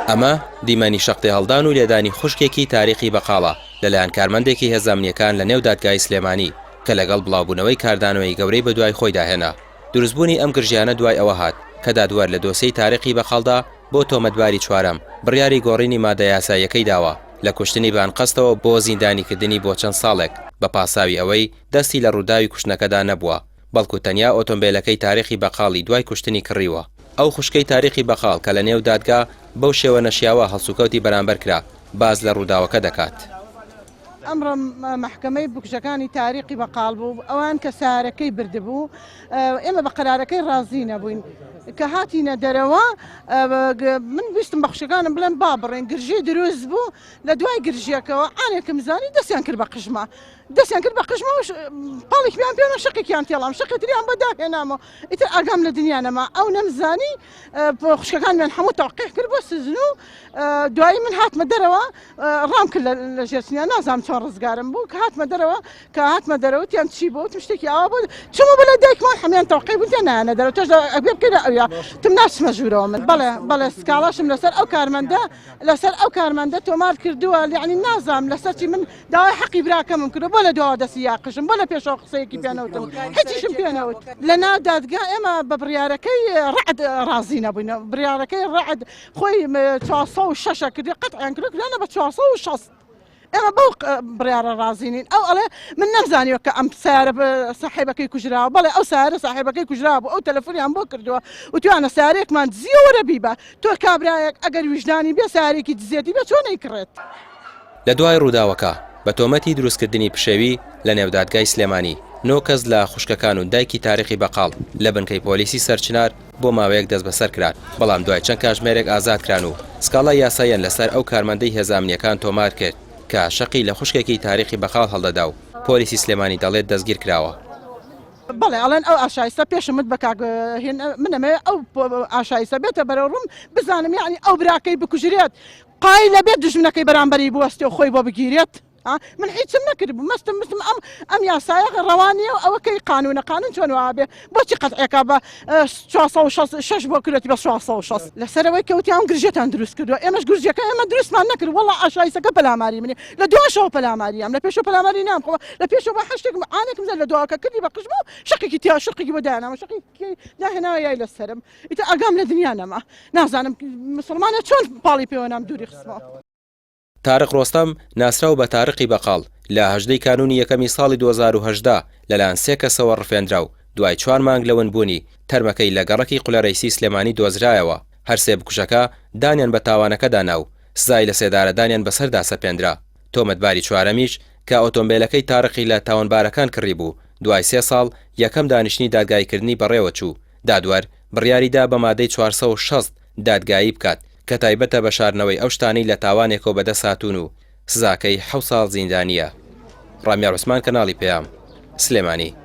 ئەمە دیمەنی شەقتێهەڵدان و لێدانی خوشکێکی تاریقی بەقاڵە لەلایەن کارمەندێکی هێزە ئەمنییەکان لە نێو دادگای سلێمانی کە لەگەڵ بڵاوبوونەوەی کاردانەوەی گەورەی بەدوای خۆیدا هێنا. دروستبوونی ئەم گرژییانە دوای ئەوە هات کە دادوەر لە دۆسیەی تاریقی بەقاڵدا بۆ تۆمەتباری چوارەم بڕیاری گۆڕینی مادە یاساییەکەی داوە لە کوشتنی بە ئەنقەستەوە بۆ زیندانیکردنی بۆ چەند ساڵێک بە پاساوی ئەوەی دەستی لە ڕووداوی کوشتنەکەدا نەبووە بەڵکو تەنیا ئۆتۆمبێلەکەی تاریقی بەقاڵی دوای کوشتنی کڕیوە. ئەو خوشکەی تاریقی بەقاڵ کە لە نێو دادگا بەو شێوە نەشیاوە هەڵسوکەوتی بەرامبەر کرا، باس لە ڕووداوەکە دەکات. ئەمڕۆ مەحکەمەی بکوژەکانی تاریقی بەقاڵ بوو، ئەوان کە سەیارەکەی بردبوو، ئێمە بە قەرارەکەی ڕازی نەبووین. کە هاتینە دەرەوە من ویستم بە خوشکەکانم بڵێم با بڕۆین، گرژی دروست بوو، لە دوای گرژییەکەوە عانێکم زانی دەستیان کرد بە قژما. دەستیان کرد بە قژمەوە پاڵێکیان پێنا شقێکیان تێڵام شقی تریان بە داهێنامەوە ئیتر ئاگام لە دنیا نەما ئەو نەمزانی خوشکەکانیان هەموو تاقیح کرد بۆ سزن و دوایی من هاتمە دەرەوە ڕام کرد لە ژێرسنیا نازانم چۆن ڕزگارم بوو کە هاتمە دەرەوە کە هاتمە دەرەوە تیان چی بۆ وتم شتێکی ئاوا بوو چمە بەلای دایکمان هەمیان تەوقی بوون نایانە دەرەوە تۆش ئەبێ بکەیتە ئەویا تم ناچمە ژوورەوە من بەڵێ بەڵێ سکاڵاشم لەسەر ئەو کارمەندە لەسەر ئەو کارمەندە تۆمار کردووە یعنی نازانم لەسەر چی من داوای حەقی براکەمم کردووە بۆ لە دواوە دەستی یا قژم بۆ لە پێشەوە قسەیەکی پێ نەوتم هیچیشم پێ نەوت لە ناو دادگا ئێمە بە بڕیارەکەی ڕەعد ڕازی نەبووین بڕیارەکەی ڕەعد خۆی 406 کردی قەتعیان کردو کرانە بە 460 ئێمە بەو بڕیارە ڕازی نین ئەو ئەڵێ من نەمزانیوە کە ئەم سیارە ساحێبەکەی کوژراوە بەڵێ ئەو سیارە ساحێبەکەی کوژرا بوو ئەو تەلەفۆنیان بۆ کردووە وتویانە سیارێکمان دزیەوە وەرە بیبە تۆ کابرایەک ئەگەر ویژدانی بێ سیارێکی دزێتی بێ چۆن ئەیکڕێت؟ لە دوای ڕووداوەکە، بە تۆمەتی دروستکردنی پشێوی لە نێو دادگای سلێمانی، نۆ کەس لە خوشکەکان و دایکی تاریقی بەقاڵ لە بنکەی پۆلیسی سەرچنار بۆ ماوەیەک دەستبەسەر کران، بەڵام دوای چەند کاژمێرێک ئازاد کران و سکاڵای یاساییان لەسەر ئەو کارمەندەی هێزە ئەمنییەکان تۆمار کرد کە شەقی لە خوشکێکی تاریقی بەقاڵ هەڵدەدا و پۆلیسی سلێمانی دەڵێت دەستگیر کراوە. بەڵێ ئەڵێن ئەو ئاشایستە پێشم وت بە کاک هێن من ئەمەوێ ئەو ئاشایستە بێتە بەرەو ڕووم بزانم یەعنی ئەو براکەی بکوژرێت قایلە بێت دوژمنەکەی بەرامبەری بوەستێ و خۆی بۆ بگیرێت ها من هیچم نەکردبوو مەستم مستم ئەم ئەم یاسایە ڕەوا نییە و ئەوە کەی قانونە قانون چۆن وا بێ بۆچی قەتعێکا بە 466 بۆ کرێتی بە 460 لەسەرەوەی کەوتیان گرژێتان دروست کردووە ئێمەش گرژەکە ئێمە دروستمان نەکرد وەڵا ئاشایسەکە پەلاماری منی لە دواشەوە پەلاماریام لە پێشەوە پەلاماری نام خۆ لە پێشەوە بە هەر شتێکم عانێکم زەر لە دواوەکە کردی بە قژم و شەقێکی تیا شقێکی بۆ دایانامە شەقێکی داهێناوە یای لەسەرم ئیتر ئاگام لە دنیا نەما نازانم مسلمانە چۆن پاڵی پێوە نام دووری خستمەوە. تارق ڕۆستەم، ناسراو بە تارقی بەقاڵ، لە 18 ی کانوونی یەکەمی ساڵی 2018 لەلایەن سێ کەسەوە ڕفێندرا و دوای چوار مانگ لە ونبوونی، تەرمەکەی لە گەڕەکی قولەرەیسی سلێمانی دۆزرایەوە، هەرسێ بکوژەکە دانیان بە تاوانەکەدا نا و سزای لەسێدارەدانیان بەسەردا سەپێندرا. تۆمەتباری چوارەمیش کە ئۆتۆمبێلەکەی تارقی لە تاوانبارەکان کڕیبوو، دوای سێ ساڵ یەکەم دانیشتنی دادگاییکردنی بەڕێوەچوو، دادوەر بڕیاریدا بە مادەی 460 دادگایی بکات کە تایبەتە بە شاردنەوەی ئەو شتانەی لە تاوانێکەوە بەدەست هاتوون و سزاکەی حەوت ساڵ زیندانییە. ڕامیار عوسمان کەناڵی پەیام، سلێمانی.